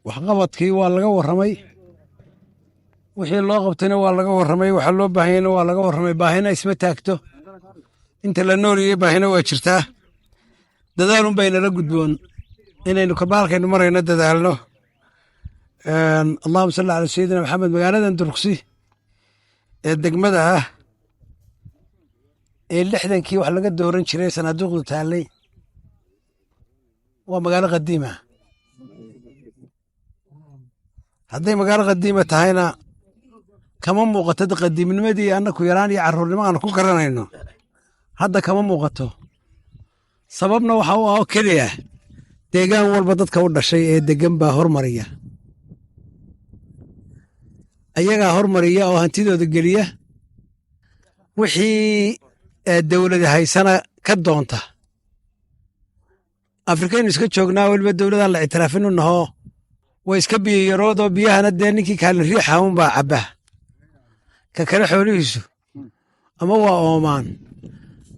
Waxqabadkii waa laga warramay, wixii loo qabtayna waa laga warramay, waxa loo baahanyana waa laga warramay. Baahina isma taagto, inta la nooliyey baahina waa jirtaa. Dadaalun baynala gudboon inaynu kolba halkaynu marayno dadaalno. Allahuma salli calaa sayidina Maxamed. Magaaladan Duruqsi ee degmada ah ee 60-kii wax laga dooran jiray, sanaaduuqdu taallay, waa magaalo qadiima. Hadday magaalo qadiima tahayna, kama muuqato qadiimnimadii annaku yaraan iyo carruurnimo aanu ku garanayno, hadda kama muuqato. Sababna waxa u ah oo keliya deegaan walba dadka u dhashay ee deggan baa hormariya, ayagaa hormariya oo hantidooda geliya, wixii dowlada haysana ka doonta. Afrikaynu iska joognaa, weliba dowladaan la ictiraafin u nahoo way iska biyo yaroodoo, biyahana dee ninkii kaalin riixa unbaa cabba, ka kale xoolihiisu ama waa oomaan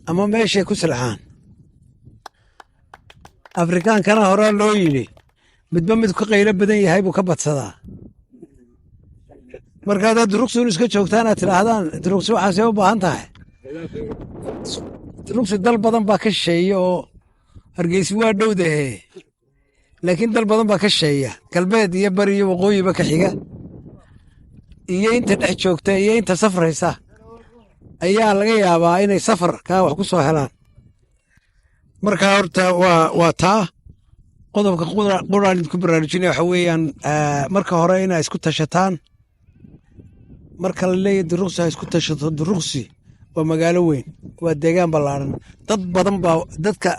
ama meeshay ku silxaan. Afrikaankana horaa loo yidhi, midba mid ka qaylo badan yahay buu ka badsadaa. Marka haddaad Duruqsi un iska joogtaan, aad tidhaahdaan Duruqsi waxaasee u baahan tahay, Duruqsi dal badan baa ka shisheeya oo Hargeysi waa dhowdahe, laakiin dal badan baa ka shisheeya, galbeed iyo bari iyo waqooyiba ka xiga, iyo inta dhex joogta iyo inta safraysa ayaa laga yaabaa inay safar kaa wax ku soo helaan. Marka horta waa taa. Qodobka quraan idinku baraarujinaya waxa weeyaan, marka hore inaa isku tashataan. Marka la leeyahy Duruqsi ha isku tashato, Duruqsi waa magaalo weyn, waa deegaan ballaaran, dad badan baa. Dadka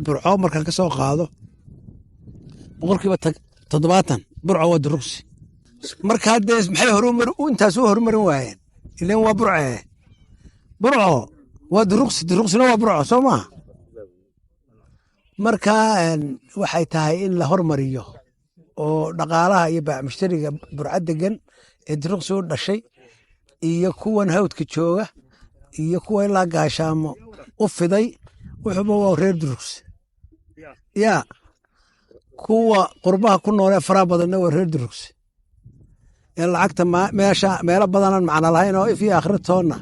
Burco markaan ka soo qaado, 70% Burco waa Duruqsi. Markaa dee maxay horumar intaas u horumarin waayeen? Ilan waa Burce, Burco waa Duruqsi, Duruqsina waa Burco, soo maaha? Marka waxay tahay in la hormariyo oo dhaqaalaha iyo baac mushtariga Burco degan ee Duruqsi u dhashay iyo kuwan hawdka jooga iyo kuwa ilaa Gaashaamo u fiday, wuxuuba waa reer Duruqsi. Yaa kuwa qurbaha ku noolee faraha badanna waa reer Duruqsi ee lacagta meesha meelo badanaan macno lahayn oo if iyo aakhira toonna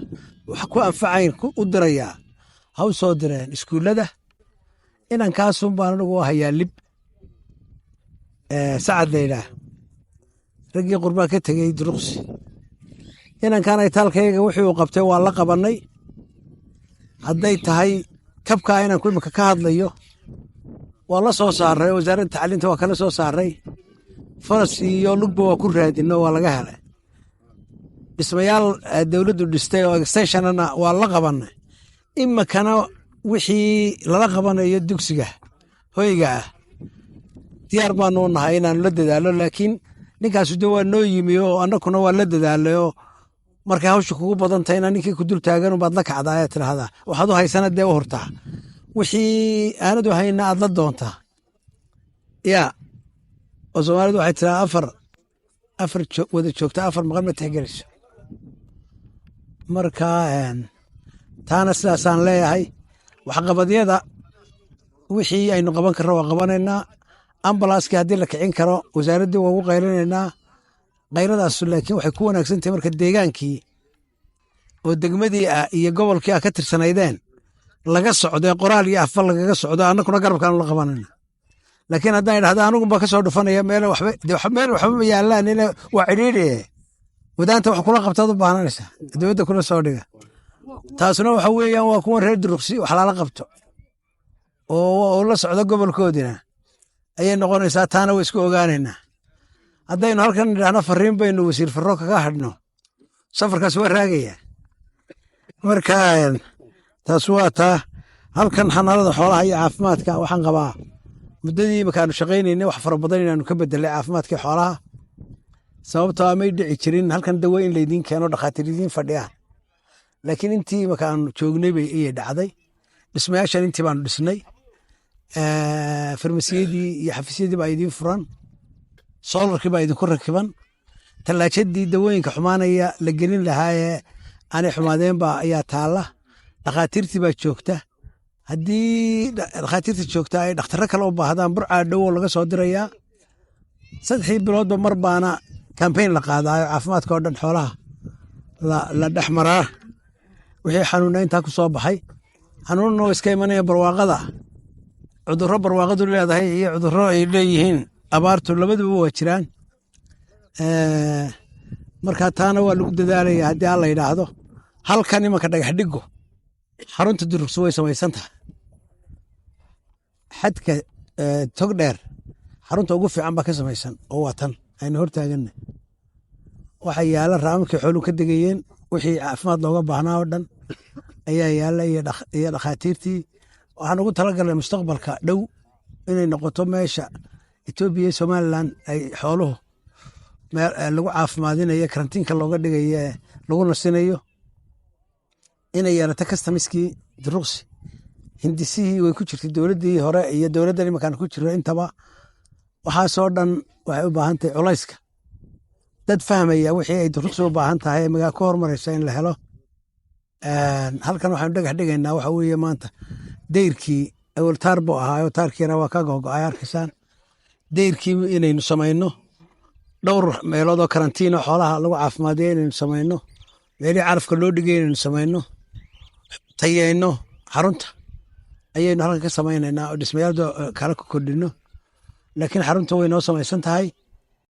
wax ku anfacayn u dirayaa. Ha u soo direen iskuullada. Inankaasun baan anigu hayaa lib Sacad la yidhaah, raggii qurbaa ka tegey Duruqsi. Inankan itaalkayga wixii uu qabtay waa la qabannay. Hadday tahay kabkaa inanku imika ka hadlayo, waa la soo saaray wasaaradda tacliinta, waa kala soo saaray, faras iyo lugba waa ku raadino, waa laga helay. Dhismayaal dowladdu dhistay oo extensionana waa la qabannay. Imikana wixii lala qabanayo dugsiga hoyga ah diyaar baanu nahay inaanu la dadaalo, laakiin ninkaasu de waa noo yimi oo annakuna waa la dadaalay. Oo markay hawsha kugu badan tahayna ninkii ku dul taagan baad la kacdaa ee tidhaahdaa waxaad u haysana dee u hurtaa, wixii aanad u hayna aad la doontaa. Yaa oo Soomaalidu waxay tiraa, afar afar wada joogta afar maqan ma tixgeliso. Marka taana sidaasaan leeyahay. Waxqabadyada wixii aynu qaban karro waa qabanaynaa. Ambalaaskii haddii la kicin karo, wasaaraddii waa ugu qaylinaynaa qayladaasu, laakiin waxay ku wanaagsan tahay marka deegaankii oo degmadii ah iyo gobolkii ah ka tirsanaydeen laga socdo, qoraal iyo afba lagaga socdo, annakuna garabkaanu la qabanayna. Laakiin haddaan idhahda anigunba ka soo dhufanaya, meel waxba dee meel waxba ma yaallaan, ila waa cidhiidhi, wadaanta wax kula qabtaad u baahanaysaa dowladda kula soo dhiga. Taasuna waxa weeyaan waa kuwan reer Duruqsi wax lala qabto oo la socdo gobolkoodina ayay noqonaysaa. Taana way isku ogaanaynaa. Haddaynu halkan nidhaahno fariin baynu wasiir Farro kaga hadhno, safarkaas waa raagaya. Marka taas waa taa. Halkan xanaanada xoolaha iyo caafimaadka, waxaan qabaa muddadii imika aanu shaqaynaynay wax fara badan inaanu ka bedelay caafimaadkii xoolaha, sababtoo ah may dhici jirin halkan dawo in laydiin keeno, dhakhaatiir idiin fadhiyaan, laakiin intii imika aanu joognay bay iyay dhacday. Dhismayaashan intii baanu dhisnay, farmasiyadii iyo xafiisyadii baa idiin furan, solarkii baa idinku rakiban, tallaajadii dawooyinka xumaanaya la gelin lahaayee aanay xumaadeen baa ayaa taalla, dhakhaatiirtii baa joogta. Haddii dhakhaatiirta joogta ay dhakhtarro kale u baahdaan, Burcaa dhow oo laga soo dirayaa. Saddexdii biloodba mar baana campaign la qaadaayo, caafimaadka oo dhan xoolaha la dhex maraa, wixii xanuuna intaa ku soo baxay. Xanuunna waa iska imanaya barwaaqada, cudurro barwaaqadu leedahay iyo cudurro ay leeyihiin abaartu, labaduba waa jiraan. Marka taana waa lagu dadaalaya haddii Alla yidhaahdo. Halkan imanka dhagax dhigo xarunta Durugso way samaysan tahay. Xadka tog dheer xarunta ugu fiican baa ka samaysan, oo waa tan aynu hortaaganna. Waxaa yaala raamamkii xooluhu ka degayeen, wixii caafimaad looga baahnaa oo dhan ayaa yaala iyo dhakhaatiirtii. Waxaan ugu talagalnay mustaqbalka dhow inay noqoto meesha Etoobiya iyo Somaliland ay xooluhu lagu caafimaadinayo, karantiinka looga dhigayo, lagu nasinayo, inay yeelato customs-kii Duruqsi. Hindisihii way ku jirtay dowladdii hore iyo dowladdan imankaan ku jiro intaba. Waxaasoo dhan waxay u baahan tahay culayska dad fahmaya wixii ay Duruqsi u baahan tahay magaa ku horumaraysa in la helo. Halkan waxaanu dhagax dhigaynaa waxa weeye maanta dayrkii. Awal taar buu ahaayo, taarkiina waa ka gogo'ay, arkaysaan. Dayrkii inaynu samayno, dhowr meelood oo karantiin oo xoolaha lagu caafimaadiyo inaynu samayno, meelihii calafka loo dhigay inaynu samayno, tayeyno xarunta ayaynu halkan ka samaynaynaa oo dhismayaal kale ku kordhino, laakiin xarunta way noo samaysan tahay.